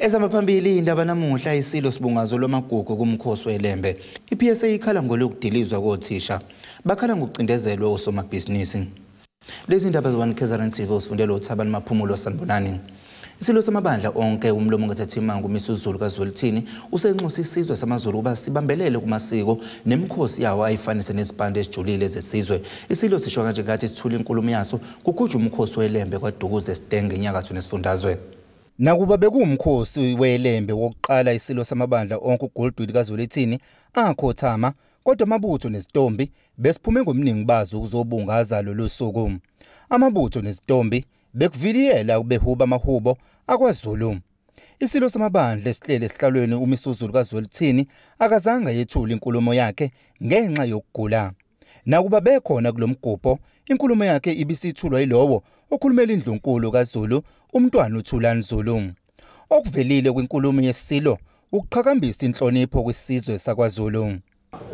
Ezamaphambili indaba namuhla isilo sibungazo lwamagugu kumkhosi weLembe. I-PSA ikhala ngolokudilizwa kothisha. Bakhala ngokucindezelwa osomabhizinisi. Lezi ndaba ze-1 KZN TV usifundela uThabani Maphumulo. Sanibonani. Isilo samabandla onke umlomo ngethathima nguMisuzulu kaZwelithini usenxusa isizwe samaZulu ukuba sibambelele kumasiko nemikhosi yawo ayifanise nezipande ezijulile zesizwe. Isilo sisho kanje ngathi sithula inkulumo yaso kukhujwa umkhosi weLembe kwaDukuza eSitenge enyakatho nesifundazwe. Nakuba bekuwumkhosi weLembe wokuqala isilo samabandla onke uGoldwill kaZwelithini akhothama, kodwa amabutho nezitombi besiphume ngomningi bazo ukuzobungaza lolu suku. Amabutho nezitombi bekuviliyela ubehuba amahubo akwaZulu. Isilo samabandla esihlele esihlalweni uMisuzulu kaZwelithini akazange yethule inkulumo yakhe ngenxa yokugula. Nakuba bekhona kulomgubho, inkulumo yakhe ibisithulwa yilowo okhulumela indlunkulu kaZulu, uMntwana uThulani Zulu. Okuvelile kwinkulumo yesilo ukuqhakambisa inhlonipho kwisizwe sakwaZulu.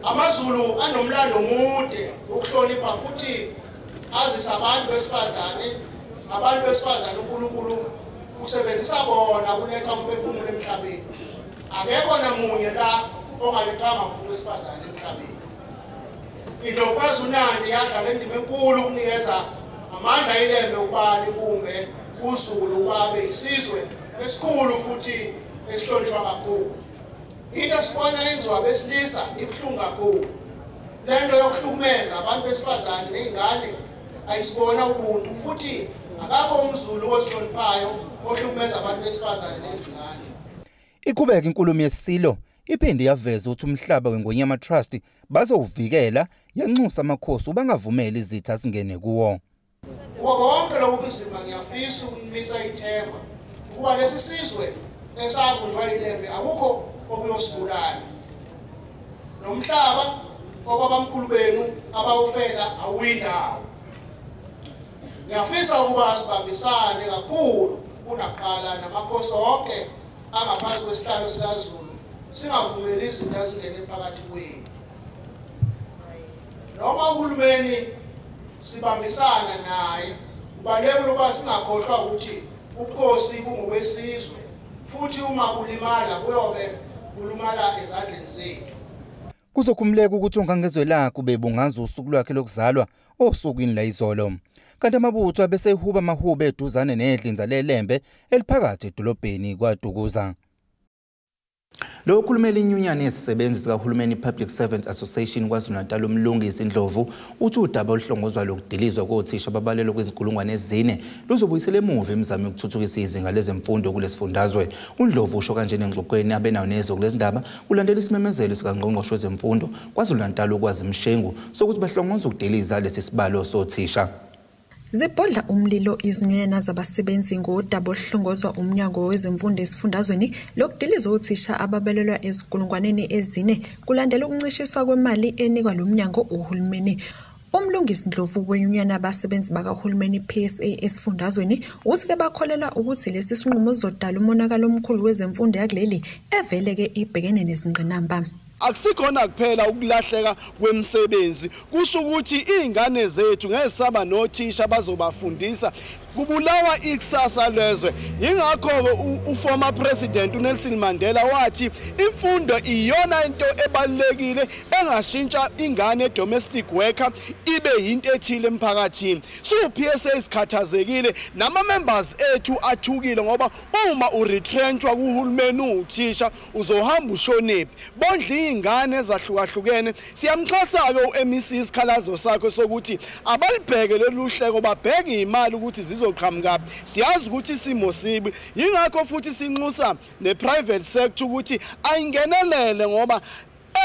AmaZulu anomlando omude ukuhlonipha futhi azisa abantu besifazane. Abantu besifazane uNkulunkulu usebenzisa bona ukuletha umphefumulo emhlabeni. Akekho namunye la ongalethwanga umuntu wesifazane emhlabeni. Indlovukazi uNandi yadlala indima enkulu ukunikeza amandla iLembe ukuba libumbe uZulu ukuba abe isizwe esikhulu futhi esihlonishwa kakhulu. Into esibona yenziwa abesilisa ibuhlungu kakhulu. Le nto yokuhlukumeza abantu besifazane ney'ngane ayisibona ubuntu, futhi akakho umZulu ozihloniphayo ohlukumeza abantu besifazane nezingane. Iqhubeka inkulumo yesilo iphinde yaveza ukuthi umhlaba weNgonyama Trust bazowuvikela, yanxusa amakhosi ubangavumeli izitha zingene kuwo. Kubo bonke lobu buzima ngiyafisa ukumisa ithemba ukuba lesi sizwe esabunjwa iLembe akukho okuyosibulala. Nomhlaba obabamkhulu benu abawufela awuyindawo. Ngiyafisa ukuba sibambisane kakhulu kunakuqala namakhosi onke angaphansi kwesihlalo sikaZulu, singavumeli izinto ezingene phakathi kwethu. Noma uhulumeni sibambisana naye, kubalulekile ukuba singakhohlwa ukuthi ubukhosi bungokwesizwe, futhi uma kulimala kuyobe kulumala ezandleni zethu. Kuzokhumuleka ukuthi uNgangezwelakhe ubebungaza usuku lwakhe lokuzalwa osukwini layizolo. Kanti amabutho abesehuba amahube eduzane nedlinza leLembe eliphakathi edolobheni kwaDukuza. Lo okhulumela inyunyana yezisebenzi zikahulumeni Public Servants Association KwaZulu-Natal uMlungisi Ndlovu uthi udaba oluhlongozwa lokudilizwa kothisha ababalelwa kwizinkulungwane ezine luzobuyisela emuva imizamo yokuthuthukisa izinga lezemfundo kulesifundazwe. UNdlovu usho kanje nengxoxweni abenayo nezwe kulezi ndaba kulandela isimemezelo sikaNgqongqoshe wezemfundo KwaZulu-Natal uKwazi Mshengu sokuthi bahlongoza ukudiliza lesi sibalo sothisha. Zibhodla umlilo izinyunyana zabasebenzi ngodaba oluhlongozwa umnyango wezemfundo esifundazweni lokudiliza othisha ababelelwa ezinkulungwaneni ezine kulandela ukuncishiswa kwemali enikwa lo mnyango uhulumeni. UMlungisi Ndlovu wenyunyana abasebenzi bakahulumeni PSA esifundazweni uthi-ke bakholelwa ukuthi lesi sinqumo sizodala umonakalo omkhulu kwezemfundo yakuleli evele-ke ibhekene nezingqinamba. Akusikhona kuphela ukulahleka kwemisebenzi, kusho ukuthi izingane zethu ngeke saba nothisha bazobafundisa, kubulawa ikusasa lezwe. Yingakho-ke uformer president uNelson Mandela wathi imfundo iyona into ebalulekile engashintsha ingane domestic worker ibe yinto ethile emphakathini. So PSA sikhathazekile, nama members ethu athukile ngoba uma uretrenchwa kuhulumeni uthisha uzohamba ushonephi, bondla izingane ezahlukahlukene. Siyamxhasa-ke u-MEC isikhalazo sakhe sokuthi abalibheke lolu hleko, babheke imali ukuthi zizoqhamukaphi. Siyazi ukuthi isimo sibi, yingakho futhi sinxusa ne-private sector ukuthi ayingenelele ngoba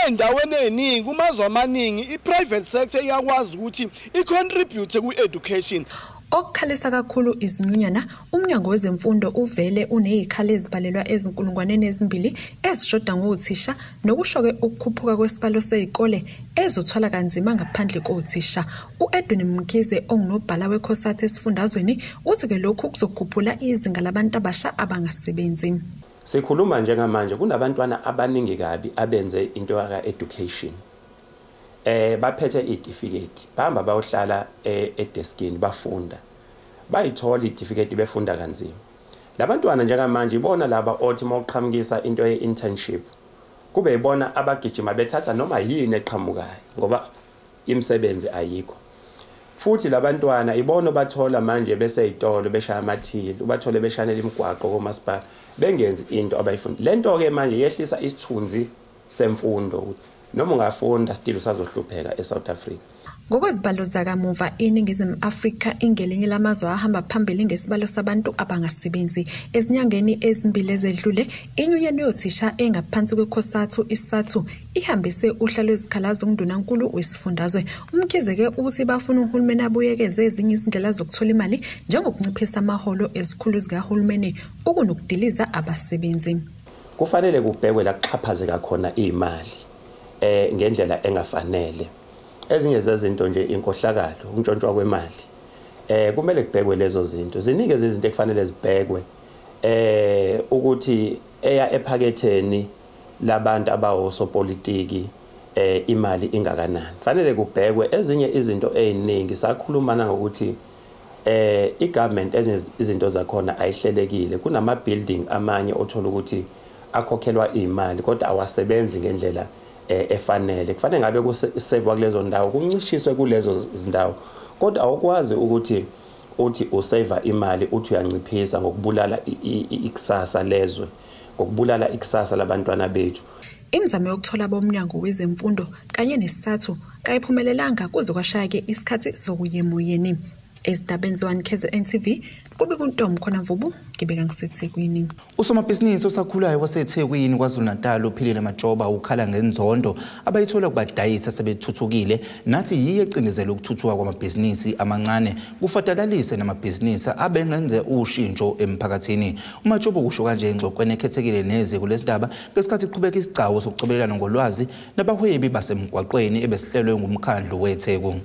endaweni eningi kumazwe amaningi i-private sector iyakwazi ukuthi i-contribute kwi-education. Okukhalisa kakhulu izinyunyana, umnyango wezemfundo uvele unezikhala ezibalelwa ezinkulungwaneni ezimbili ezishoda ngothisha, nokusho-ke ukukhuphuka kwesibalo sezikole ezothwala kanzima ngaphandle kothisha. U-Edwin Mkhize ongunobhala weCOSATU esifundazweni uthi-ke lokhu kuzokhuphula izinga labantu abasha abangasebenzi. Sikhuluma njengamanje kunabantwana abaningi kabi abenze into yaka-education. Baphethe itifiketi, bahamba bayohlala edeskini bafunda, bayithola itifiketi befunda kanzima. Labantwana njengamanje ibona laba othi mawuqhamukisa into ye-internship kube ibona abagijima bethatha noma yini eqhamukayo ngoba imisebenzi ayikho. Futhi labantwana ibona bathola manje beseyitolo beshaya amathili, ubathole beshanela imigwaqo komasipala bengenzi into abayifunda. Lento ke manje yehlisa isithunzi semfundo ukuthi noma ungafunda still usazohlupheka eSouth Africa. Ngokwezibalo zakamuva, iNingizimu Afrika ingelinye lamazwe ahamba phambili ngesibalo sabantu abangasebenzi. Ezinyangeni ezimbili ezedlule, inyunyana yothisha engaphansi kweCOSATU iSATU ihambise uhla lwezikhalazo kuNdunankulu wesifundazwe. UMkhize-ke uthi bafuna uhulumeni abuyekeze ezinye izindlela zokuthola imali njengokunciphisa amaholo ezikhulu zikahulumeni okunokudiliza abasebenzi. Kufanele kubhekwe la kuxhaphazeka khona imali ngendlela engafanele. Ezinye zezinto nje inkohlakalo, ukuntshontshwa kwemali. Kumele kubhekwe lezo zinto. Ziningi izinto ekufanele zibhekwe ukuthi eya ephaketheni labantu abawosopolitiki imali ingakanani. Fanele kubhekwe ezinye izinto eziningi. Sakhuluma ngokuthi igovernment ezinye izinto zakhona ayihlelekile. Kunama building amanye othola ukuthi akhokhelwa imali kodwa awasebenzi ngendlela efanele. Kufanele ngabe kusevwa kulezo ndawo, kuncishiswe kulezo zindawo, kodwa awukwazi ukuthi uthi useva imali uthi uyanciphisa ngokubulala ikusasa lezwe, ngokubulala ikusasa labantwana bethu. Imizamo yokuthola bomnyango wezemfundo kanye neSATU kayiphumelelanga kuze kwashaya-ke isikhathi sokuya emoyeni. Ezindabeni ze-1 KZN TV, kube kuNtombi khona Mvubu, ngibeka ngiseThekwini. Usomabhizinisi osakhulayo waseThekwini KwaZulu-Natal uPhilile Matshoba ukhala ngenzondo abayithola kubadayisi asebethuthukile nathi yiyo ecindezela ukuthuthuka kwamabhizinisi amancane kufadalalise namabhizinisi abengenze ushintsho emphakathini. UMatshoba usho kanje engxoxweni ekhethekile neziko lezindaba ngesikhathi kuqhubeka isigcawu sokucobelelana ngolwazi nabahwebi basemgwaqweni ebesihlelwe ngumkhandlu weTheku.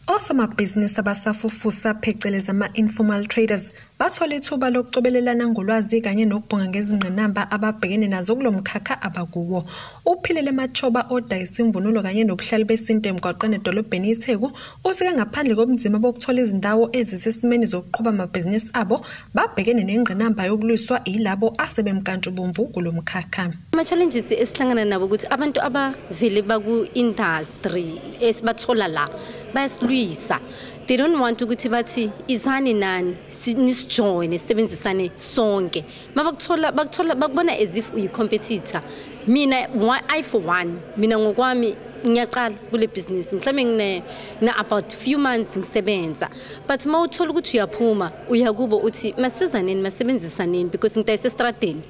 Osomabhizinisi abasafufusa phecelezi ama-informal traders bathola ithuba lokucobelelana ngolwazi kanye nokubhunga ngezingqinamba ababhekene nazo kulo mkhakha abakuwo. UPhilile Matshoba odayisa imvunulo kanye nobuhlali besintu emgwaqweni edolobheni iTheku usike ngaphandle kobunzima bokuthola izindawo ezisesimeni zokuqhuba amabhizinisi abo babhekene nengqinamba yokulwiswa yilabo asebemnkantshubomvu kulo mkhakha. Ama-challenges esihlangana nabo ukuthi abantu abavele baku-industry esibathola la bayasilwisa. They don't want ukuthi bathi izani nani nisijoine sisebenzisane sonke. Mabakuthola bakuthola bakubona as if uyi-competitor. Mina I for one, mina ngokwami ngiyaqala kule business mhlawumbe ngine na about few months ngisebenza, but mawuthola ukuthi uyaphuma uyakubo uthi masizaneni masebenzisaneni because ngidayisa estradeni.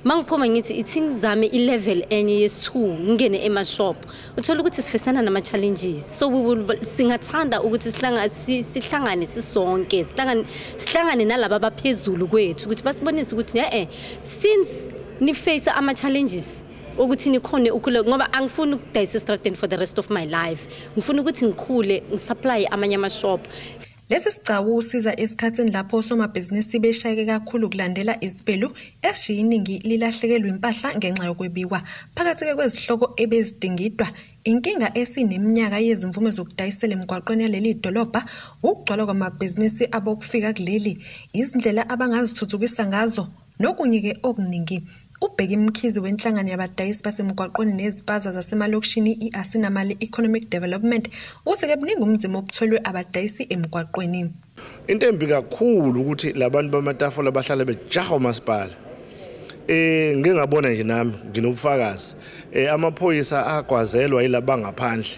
Mangiphuma ngithi ithi ngizame i-level enye yesi-2 ngingene ema-shop, uthola ukuthi sifesana nama-challenges. So we will singathanda ukuthi sihlangane sisonke, sihlangane nalaba abaphezulu kwethu ukuthi basibonise ukuthi since ni-face ama-challenges ukuthi nikhone ukhule, ngoba angifuni ukudayisa estradeni for the rest of my life. Ngifuna ukuthi ngikhule ngisupply amanye ama-shop. Lesi sigcawu siza esikhathini lapho osomabhizinisi beshayeke kakhulu kulandela izibhelu eshiya iningi lilahlekelwe impahla ngenxa yokwebiwa. Phakathi-ke kwezihloko ebezidingidwa, inkinga esineminyaka yezimvume zokudayisela emgwaqweni yaleli dolobha, ukugcwala kwamabhizinisi abokufika kuleli, izindlela abangazithuthukisa ngazo nokunye-ke okuningi. UBheki Mkhize wenhlangano yabadayisi basemgwaqweni nezipaza zasemalokishini i-Asinamali Economic Development uthi-ke buningi umzimo obutholwe abadayisi emgwaqweni. Into embi kakhulu ukuthi labantu bamatafula bahlala bejaha umasipala. Ngike ngabona nje nami nginobufakazi. Amaphoyisa agwazelwa yilaba ngaphandle.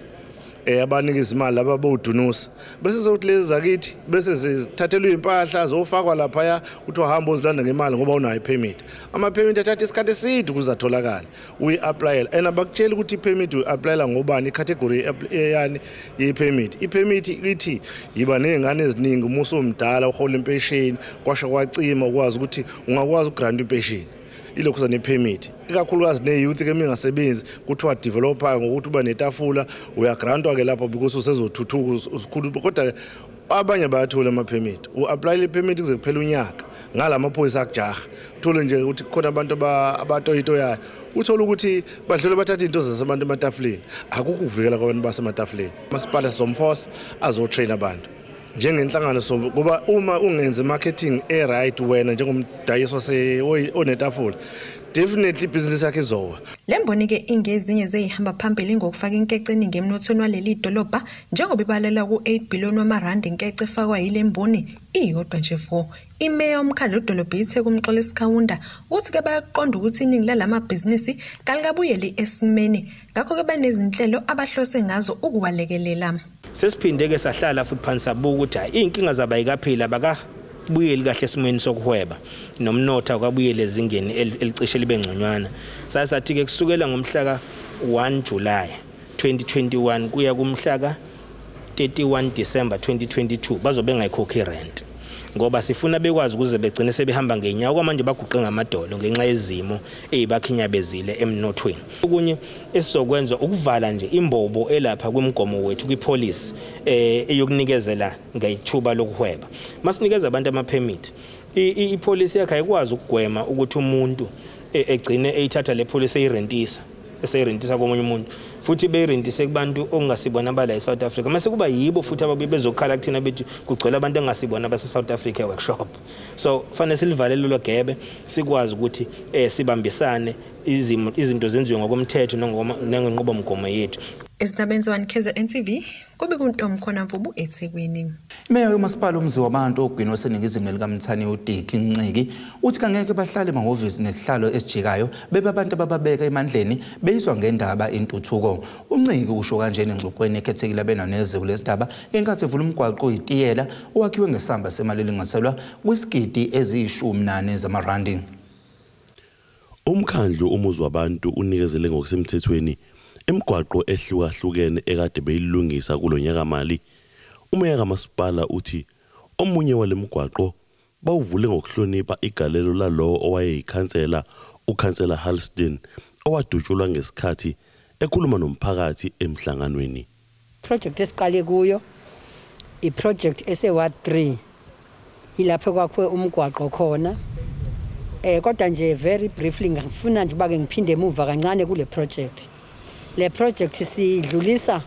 Abanika izimali laba bodunusa. Bese sokuthi lezi zakithi bese zithathelwa impahla zofakwa lapha uthi uhamba uzilanda ngemali ngoba unayo ipermit. Ama permit athatha isikhathi eside ukuze atholakale. Uyi-applyela and abakutshela ukuthi ipermit uyi-applyela ngobani, icategory eyani ye-permit. Ipermit ithi yiba nezingane eziningi, uma usumdala uhola impesheni kwasho kwacima ukwazi ukuthi ungakwazi ukugrant impesheni. Ilokhu nepermit ikakhulukazi ne-youth ke mingasebenzi kuthiwa developer ngokuthi uba netafula uyagrantwa ke lapho because usezothuthuka usikhulu, kodwa abanye bayathola ama-permit. U-applyele i-permit kuze kuphela unyaka ngala maphoyisa akujaha, uthole nje ukuthi kukhona abantu abatoyitoyayo, uthole ukuthi badlule bathatha into zasebantu ematafuleni. Akukho ukuvikela kwabantu basematafuleni. Umasipala sizomforce azotrain abantu. Njengenhlangano kuba uma ungenza marketing e right wena njengomdayisi wase onetafula, definitely business yakhe izowa. Le mboni ke ingezinye zeyihamba phambili ngokufaka inkece eningi emnothweni waleli dolobha, njengoba ibalelwa ku-8 billion wamarandi inkece efakwa yile mboni iyodwa nje vo. Imeya yomkhandlu wedolobha iTheku uMxolisi Kaunda uthi ke bayaqonda ukuthi iningi lalamabhizinisi kalikabuyeli esimeni, ngakho-ke banezinhlelo abahlose ngazo ukuwalekelela. Sesiphinde ke sahlala futhi phansi sabuka ukuthi hayi, iy'nkinga zabayikaphila bakabuyeli kahle esimweni sokuhweba nomnotho akabuyeli ezingeni elicishe libe ngconywana. Sathi ke kusukela ngomhla ka-1 July 2021 kuya kumhla ka-31 December 2022 bazobe bengayikhokhi irent, ngoba sifuna bekwazi ukuze begcine sebehamba ngeenyawo. Kwamanje baguqe ngamadolo ngenxa yezimo ey'bakhinyabezile emnothweni. Okunye esizokwenza ukuvala nje imbobo elapha kwimigomo wethu kwipolisi eyokunikezela ngethuba lokuhweba. Masinikeza abantu ama-permit, ipolisi yakhe ayikwazi ukugwema ukuthi umuntu egcine eyithatha le polisi eyirentisa eseyirentisa komunye umuntu, futhi beyirentise kubantu okungasibona bala e-South Africa. Mase kuba yibo futhi ababuye bezokhala kuthina bethi kugcwele abantu engasibona base-South Africa workshop. So fanele silivale lelo gebe, sikwazi ukuthi sibambisane, izinto zenziwe ngokomthetho nangenqubomgomo yethu. Ezindabeni ze-1 KZN TV kube kuNtomkhona Mvubu eThekwini. Imeya yomasipala uMziwabantu ogwini oseningizimu likaMthaniya uDick Nciki uthi kangeke bahlale emahhovisi nesihlalo esijikayo bebe abantu abababeka emandleni beyizwa ngendaba intuthuko. UNciki usho kanjena engxoxweni ekhethekile abena neziko lezindaba ngenkathi evula umgwaqo oyitiyela owakhiwe ngesamba semali elinganiselwa kwisigidi eziyi-14 zamarandi. Umkhandlu uMziwabantu unikezele ngokusemthethweni imigwaqo ehlukahlukene ekade beyilungisa kulonyaka mali. Umeya kamasipala uthi omunye wale migwaqo bawuvule ngokuhlonipha igalelo lalowo owayeyikhansela ukhansela Halston owadutshulwa ngesikhathi ekhuluma nomphakathi emhlanganweni. Project esiqale kuyo iproject ese Ward 3 ilapho kwakhiwe umgwaqo khona. Kodwa nje very briefly ngifuna nje bake ngiphinde emuva kancane kule project. Le project sidlulisa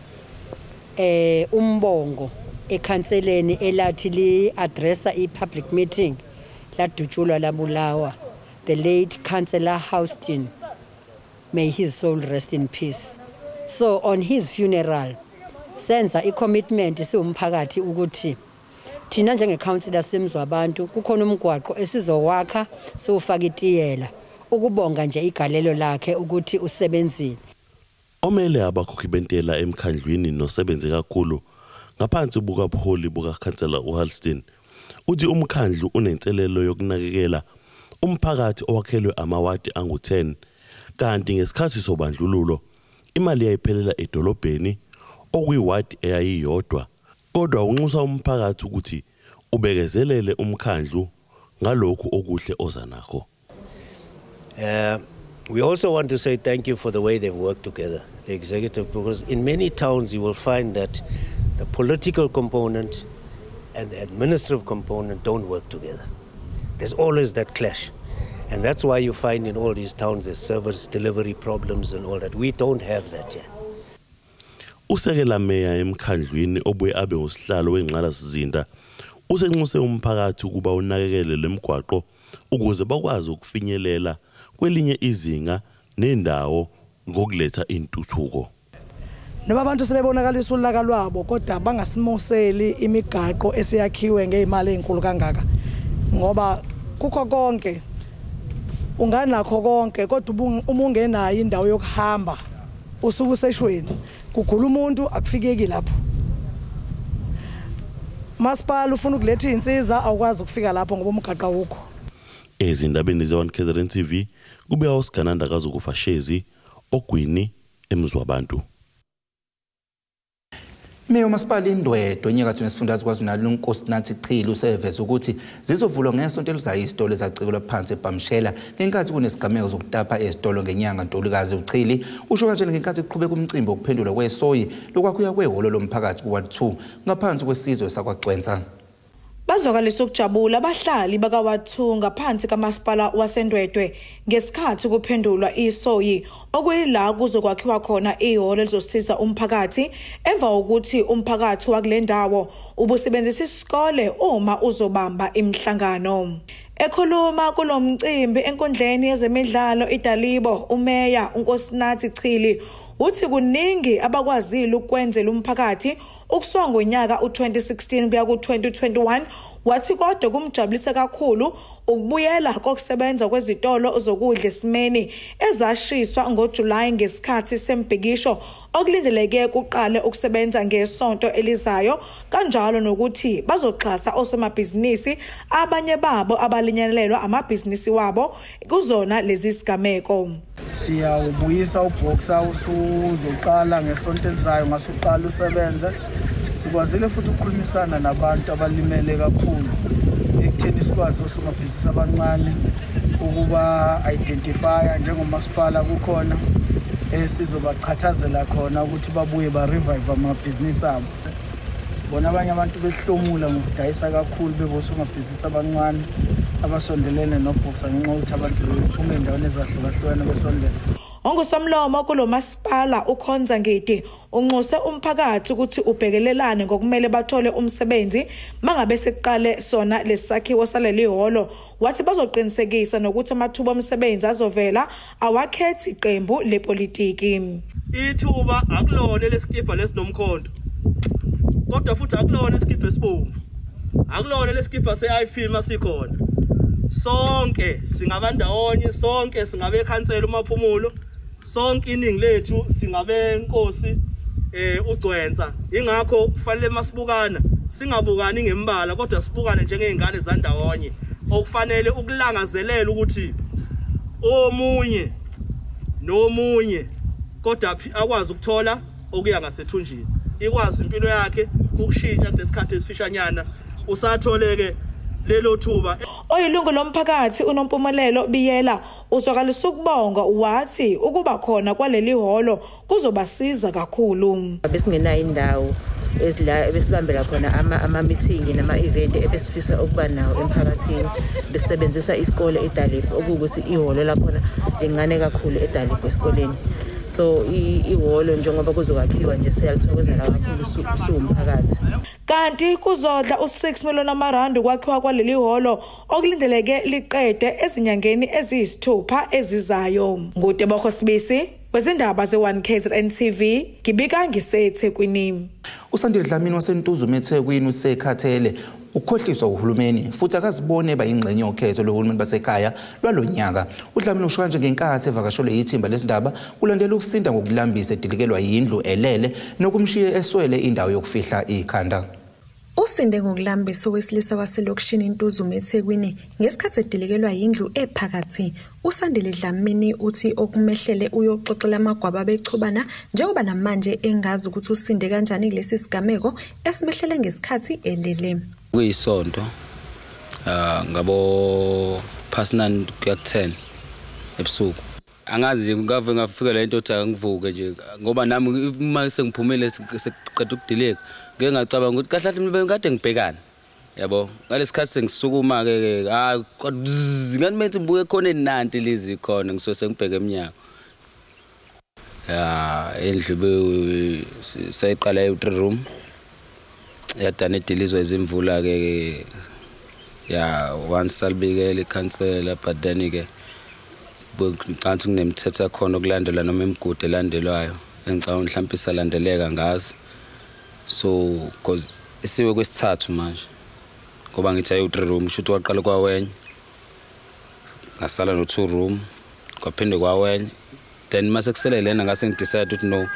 umbongo ekhanseleni elathi li addressa i-public meeting ladutshulwa labulawa the late Councillor Houston, may his soul rest in peace. So on his funeral senza i-commitment siwumphakathi ukuthi thina njengecouncillor seMziwabantu kukhona umgwaqo esizowakha siwufaka itiyela ukubonga nje igalelo lakhe ukuthi usebenzile. Omele abakhokhi bentela emkhandlwini nosebenze kakhulu ngaphansi bukabuholi bukakhansela uHalston uthi umkhandlu unenselelo yokunakekela umphakathi owakhelwe amawadi angu-10, kanti ngesikhathi sobandlululo imali yayiphelela edolobheni okuyiwadi eyayiyodwa. Kodwa unxusa umphakathi ukuthi ubekezelele umkhandlu ngalokhu okuhle oza nakho. We also want to say thank you for the way they've worked together, the executive, because in many towns you will find that the political component and the administrative component don't work together. There's always that clash. And that's why you find in all these towns there's service delivery problems and all that. We don't have that here. Usekela meya emkhandlwini obuye abe ngusihlalo wengqalasizinda usenxuse umphakathi ukuba unakekele lemigwaqo ukuze bakwazi ukufinyelela kwelinye izinga nendawo ngokuletha intuthuko. Noma abantu sebebonakalisa ulaka lwabo kodwa bangasimoseli imigaqo esiyakhiwe ngezimali ezinkulu kangaka, ngoba kukho konke unganakho konke kodwa uma ungenayo indawo yokuhamba usuke useshweni, kugula umuntu akufikeki lapho. Masipala ufuna ukuletha insiza awukwazi ukufika lapho ngoba umgaqo awukho. Ezindabeni ze-1 KZN TV kube uSigananda kaZokufa Shezi ogwini eMziwabantu. Imeya yomasipala iNdwedwe enyakatho nesifundazwe KwaZulu-Natal uNkosinathi Chili useveze ukuthi zizovulwa ngesonto elizayo izitolo ezacekelwa phansi eBhamshela ngenkathi kunesigameko zokutapa ezitolo ngenyanga Ntulikazi. UChili usho kanjena ngenkathi kuqhubeka umcimbi wokuphendulwa kwesoyi lokwakhiwa kwehholo lomphakathi ku-Ward 2 ngaphansi kwesizwe sakwaGcwensa. Bazwakalisa ukujabula abahlali bakaWard 2 ngaphansi kamasipala waseNdwedwe ngesikhathi kuphendulwa isoyi okuyila kuzokwakhiwa khona ihholo elizosiza umphakathi emva kokuthi umphakathi wakule ndawo ubusebenzisa isikole uma uzobamba imihlangano. Ekhuluma kulomcimbi enkundleni yezemidlalo iDalibo, umeya uNkosinathi Chili uthi kuningi abakwazile ukwenzela umphakathi ukusuka ngonyaka u2016 kuya ku2021. Wathi kodwa kumjabulisa kakhulu ukubuyela kokusebenza kwezitolo zokudla esimeni ezashiswa ngoJulayi ngesikhathi sembhikisho okulindeleke kuqale ukusebenza ngesonto elizayo, kanjalo nokuthi bazoxhasa osomabhizinisi abanye babo abalinyalelwa amabhizinisi wabo kuzona lezi sigameko. Siyawubuyisa uBoxer usuzoqala ngesonto elizayo, ngasuqala usebenze. Sikwazile futhi ukukhulumisana nabantu abalimele kakhulu ekutheni sikwazi osomabhizinisi abancane ukuba identifya njengomasipala kukhona esizobachathazela khona ukuthi babuye ba-revive amabhizinisi abo. Bona abanye abantu behlomula ngokudayisa kakhulu bebosomabhizinisi abancane abasondelene noBoxer ngenxa yokuthi abantu bephuma ey'ndaweni ezahlukahlukene besondele. Ongusomlomo kulomasipala uKhonza Ngidi unxuse umphakathi ukuthi ubhekelelane ngokumele bathole umsebenzi mangabe sekuqale sona lesakhiwo saleli hholo. Wathi bazoqinisekisa nokuthi amathuba omsebenzi azovela awakhethi iqembu lepolitiki. Ithuba akulona lesikibha lesinomkhonto, kodwa futhi akulona isikibha esibomvu, akulona lesikibha se-iFilm sikhona. Sonke singabandawonye, sonke singabe khansela uMaphumulo, sonke iningi lethu singabe inkosi uGcwensa. Ingakho kufanele masibukana singabukani ngembala, kodwa sibukane njengezingane zandawonye okufanele ukulangazelela ukuthi omunye nomunye kodwa akwazi ukuthola okuya ngasethunjini, ikwazi impilo yakhe ukushintsha kulesikhathi esifishanyana usatholeke lelo thuba. Oyilungu lomphakathi uNompumelelo Biyela uzwakalisa ukubonga, wathi ukuba khona kwaleli hholo kuzobasiza kakhulu. Besingenayo indawo la ebesibambela khona ama-meeting nama-event ebesifisa ukuba nawo emphakathini, besebenzisa isikole eDalibho, okuwukuthi ihholo lakhona lincane kakhulu eDalibho esikoleni. So ihholo njengoba kuzokwakhiwa nje siyalithokozela kakhulu siwumphakathi. Kanti kuzodla u6 million amarandi ukwakhiwa kwaleli hholo okulindeleke liqede ezinyangeni eziyisithupha ezizayo. NguTebogo Sibisi wezindaba ze-1 KZN TV, ngibika ngiseThekwini. USandile Dlamini waseNtuzuma eThekwini usekhathele ukukhohliswa uhulumeni futhi akazibone bayingxenye yokhetho lohulumeni basekhaya lwalonyaka. UDlamini usho kanje ngenkathi evakashelwe yithimba lesindaba kulandela ukusinda ngokulambisa edilikelwa yindlu elele nokumshiye eswele indawo yokufihla ikhanda. Usinde ngokulambisa owesilisa waselokishini iNtuzuma eThekwini ngesikhathi edilikelwa yindlu ephakathi. USandile Dlamini uthi okumehlele uyoxoxela amagwaba bechubana njengoba namanje engazi ukuthi usinde kanjani kulesi sigameko esimehlele ngesikhathi elele. Kuyisonto ngabo past 9 kuya 10 ebusuku. Angazi nje ngave ngafika la into othi angivuke nje ngoba nami uma sengiphumile sekuqeda ukudileka ngeke ngacabanga ukuthi kahle kahle mina kade ngibhekana yabo. Ngalesikhathi sengisukuma ke hayi ngani menthi ngibuke khona enanti lezi khona ngisuke sengibheke eminyango. Ya endlu seyiqala e3 room yadana edilizwa izimvula ke ya once salibikela ikhansela, but then ke ngicabanga kunemithetho yakhona okulandela noma imigudu elandelwayo engicabanga mhlawumbe isalandeleka ngazi. So because isiwe kwesithathu manje ngoba ngithi ayi 3 room shuthi waqala kwawenye ngasala no 2 room kwaphinde kwawenye, then mase kusele lena ngase ngidecide ukuthi no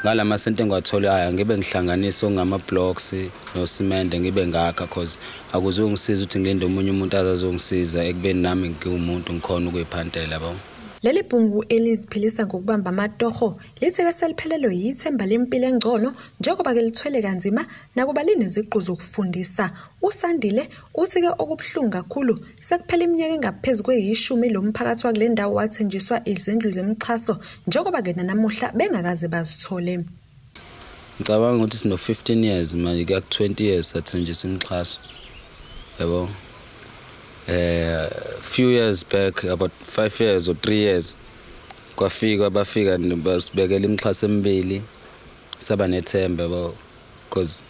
ngalama sente engiwathole aya ngibe ngihlanganisa ngama blocks no cement ngibe ngakha cause akuzongisiza ukuthi ngilinde omunye umuntu azazongisiza ekubeni nami ngiwumuntu ngikhona ukuyiphantela yabo. Leli bhungu eliziphilisa ngokubamba amatoho lithi ke seliphelelwe yithemba lempilo engcono njengoba ke lithwele kanzima nakuba lineziqu zokufundisa. USandile uthi ke okubuhlungu kakhulu sekuphela iminyaka engaphezu kweyishumi lo mphakathi wakule ndawo wathenjiswa izindlu zemixhaso njengoba ke nanamuhla bengakaze bazithole. Ngicabanga ukuthi sino 15 years manje kuya ku 20 years sathenjiswa imixhaso. Yabo. Few years back, about 5 years or 3 years, kwafika bafika basibekela imixhaso emibili saba nethemba yabo, because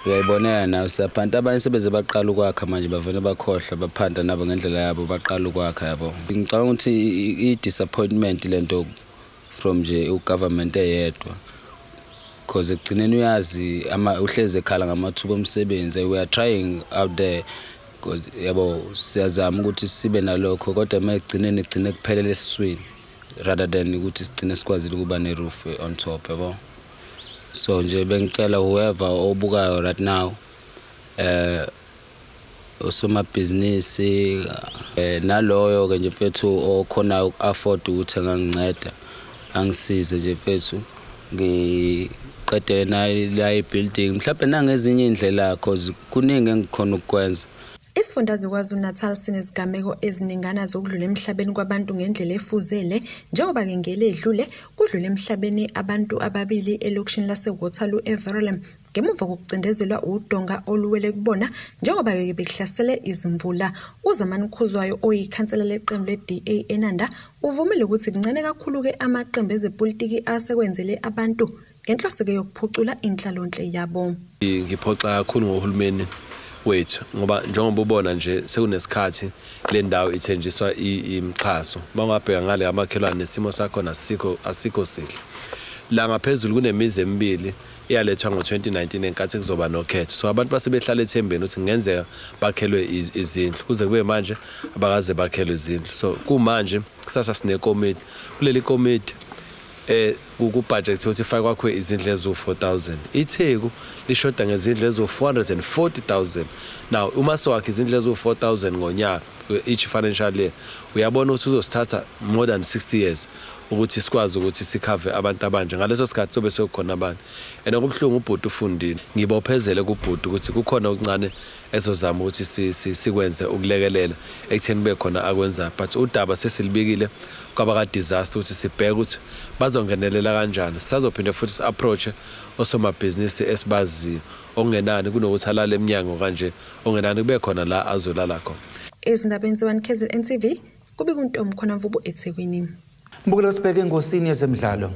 uyayibonela nawe siyaphanta. Abanye sebeze baqala ukwakha manje, bavele bakhohlwa baphanta nabo ngendlela yabo, baqala ukwakha yabo. Ngicabanga ukuthi i-disappointment lento from nje ugovernment eyedwa, because ekugcineni uyazi uhleze ekhala ngamathuba omsebenzi. We are trying out there, because yabo siyazama ukuthi sibe nalokho, kodwa uma ekugcineni igcine kuphelele esiswini rather than ukuthi sigcine sikwazile ukuba ne-roof on top yabo. So nje bengicela whoever obukayo right now, osomabhizinisi naloyo ke nje mfethu okhona uku-afford ukuthi anganginceda angisize nje mfethu ngiqedele nayo la i-building, mhlawumbe nangezinye indlela, cause kuningi engikhona ukukwenza. Isifundazwe KwaZulu-Natal sinezigameko eziningana zokudlula emhlabeni kwabantu ngendlela efuzele, njengoba-ke ngeledlule kudlule emhlabeni abantu ababili elokishini lase-Waterloo eVerulam ngemuva kokucindezelwa udonga oluwele kubona njengoba-ke bekuhlasele izimvula. UZamani Khuzwayo oyikhansela leqembu le-DA eNanda uvumile ukuthi kuncane kakhulu-ke amaqembu ezepolitiki asekwenzele abantu ngenhloso-ke yokuphucula inhlalonhle yabo. Ngiphoxa kakhulu ngohulumeni wethu, ngoba njengoba ubona nje sekunesikhathi le ndawo ithenjiswa imixhaso. Mawungabheka ngale amakhelwane nesimo sakhona asikho sihle. La ngaphezulu kunemizi emibili eyalethwa ngo-2019 enkathi kuzoba nokhetho. So abantu basebehlala ethembeni ukuthi kungenzeka bakhelwe izindlu, kuze kube manje abakaze bakhelwe izindlu. So kumanje kusasa sinekomiti, kuleli komiti kubudget ukuthi ifake kwakho izindlu ezu-4,000. iTheku lishoda ngezindlu ezu-440,000. Now uma sowakhe izindlu ezu-4,000 ngonyaka each financial year, uyabona ukuthi uzosithatha more than 60 years ukuthi sikwazi ukuthi sikhave abantu abanje. Ngaleso sikhathi sobe sekukhona abantu. And okubuhlungu ubhuti ufundile. Ngibophezele kubhuti ukuthi kukhona okuncane esozama ukuthi sikwenze ukulekelela ekutheni kube khona akwenza, but udaba sesilibikile kwabaka disaster ukuthi sibheke ukuthi bazongenelela kanjani. Sisazophinde futhi si-approach osomabhizinisi esibaziyo, okungenani kunokuthi alale eminyango kanje, okungenani kube khona la azolala khona. Ezindabeni ze-1 KZN TV kubika uNtombi khona Mvubu eThekwini. Mbukelo, sibheke engosini yezemidlalo.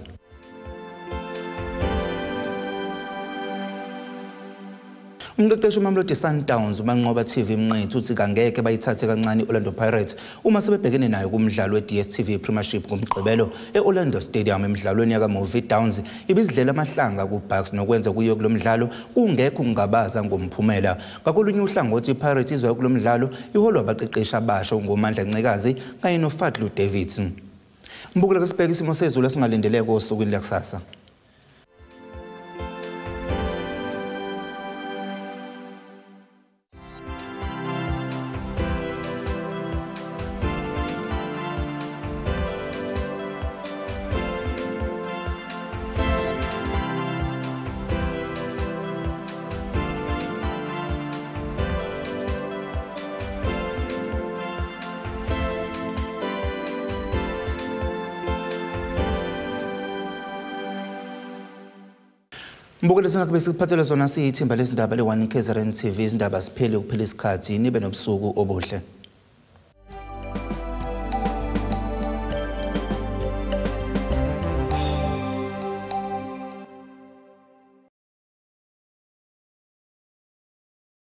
Umqeqeshi uMamelodi Sundowns uManqoba TV Mnqithu uthi kangeke bayithathe kancane i-Orlando Pirates uma sebebhekene nayo kumdlalo we-DStv Premiership ngoMgqibelo e-Orlando Stadium. Emidlalweni yakamuva i-Downs ibizidlela amahlanga ku-Bucks nokwenza kuyo kulo mdlalo kungekho ukungabaza ngomphumela. Ngakolunye uhlangothi i-Pirates izwa kulo mdlalo iholwa abaqeqeshi abasha ngoMandla Ncikazi kanye noFadlu Davids. Mbukelo, sibheke isimo sezulu esingalindeleke osukwini lakusasa. Mbukelo, singakube sikuphathele sona siyithimba lezindaba le-1 KZN TV. Izindaba siphele ukuphela isikhathi. Nibe nobusuku obuhle.